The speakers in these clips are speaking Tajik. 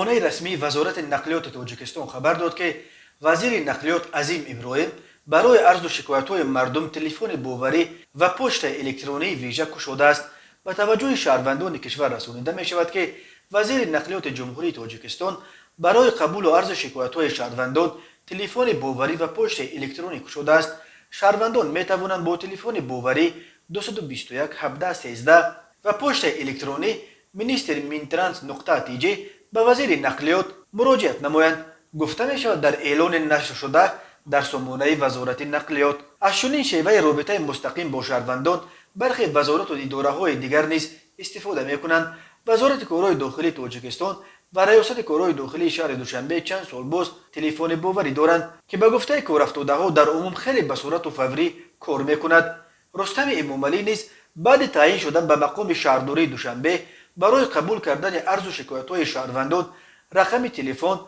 Сомонаи расмии Вазорати нақлиёти Тоҷикистон хабар дод, ки вазири нақлиёт Азим Иброҳим барои арзу шикоятҳои мардум телефони боварӣ ва почтаи электронии вижа кушодааст. Ба таваҷҷӯҳи шаҳрвандони кишвар расонида мешавад, ки вазири нақлиёти Ҷумҳурии Тоҷикистон барои қабулу арзу шикоятҳои шаҳрвандон телефони боварӣ ва почтаи электронӣ кушодааст. Шаҳрвандон метавонанд бо телефони боварӣ 221 17 13 ва почтаи электронӣ ministr.mintrans.tj ба вазири нақлиёт муроҷиат намоянд, гуфта мешавад дар эълони нашршуда дар сомонаи Вазорати нақлиёт. Аз чунин шеваи робитаи мустақим бо шаҳрвандон бархе вазорату идораҳои дигар низ истифода мекунанд. Вазорати корҳои дохилии Тоҷикистон ва Раёсати корҳои дохилии шаҳри Душанбе чанд сол боз телефони боварӣ доранд, ки ба гуфтаи корафтодаҳо дар умум хеле ба суръату фаврӣ кор мекунад. Рустами Эмомалӣ низ баъди таъйин шудан ба мақоми шаҳрдории Душанбе барои қабул кардани арзу шикоятҳои шаҳрвандон рақами телефон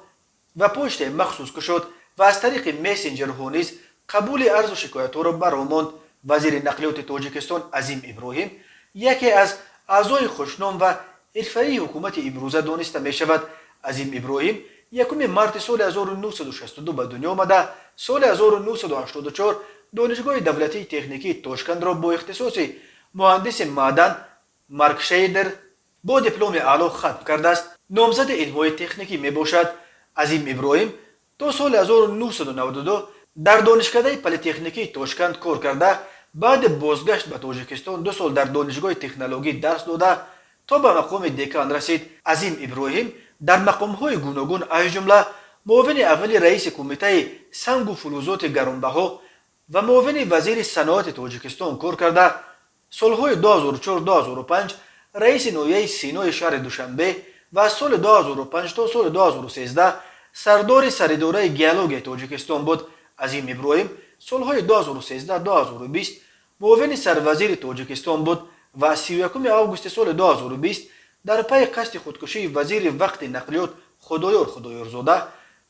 ва почтаи махсус кушод ва аз тариқи мессенҷерҳо низ қабули арзу шикоятҳоро бароҳ монд. Вазири нақлиёти Тоҷикистон Азим Иброҳим яке аз аъзои хушном ва ҳирфаии ҳукумати имрӯза дониста мешавад. Азим Иброҳим 1 марти соли 1962 ба дунё омада, соли 1984 Донишгоҳи давлатии техникии Тошкандро бо ихтисоси муҳандиси маъдан маркшейдер бо дипломи аъло хатм кардааст. Номзади илмҳои техникӣ мебошад. Азим Иброҳим то соли 1992 дар Донишкадаи политехникии Тошканд кор карда, баъди бозгашт ба Тоҷикистон 2 сол дар Донишгоҳи технологӣ дарс дода, то ба мақоми декан расид. Азим Иброҳим дар мақомҳои гуногун, аз ҷумла муовини аввали раиси Кумитаи сангу фулузоти гаронбаҳо ва муовини вазири саноати Тоҷикистон кор карда, солҳои 2004-2005 раиси ноҳияи Синои шаҳри Душанбе ва аз соли 2005 то соли 2013 сардори Саридораи геологияи Тоҷикистон буд. Азим Иброҳим солҳои 2013-2020 муовини сарвазири Тоҷикистон буд ва аз 31 августи соли 2020 дар пайи қасди худкушии вазири вақти нақлиёт Худоёр Худоёрзода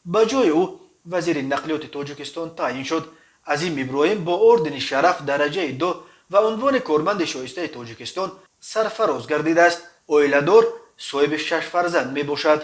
ба ҷои ӯ вазири нақлиёти Тоҷикистон таъйин шуд. Азим Иброҳим бо ордени Шараф дараҷаи ду ва унвони Корманди шоистаи Тоҷикистон сарфароз гардидааст. Оиладор, соҳиби шаш фарзанд мебошад.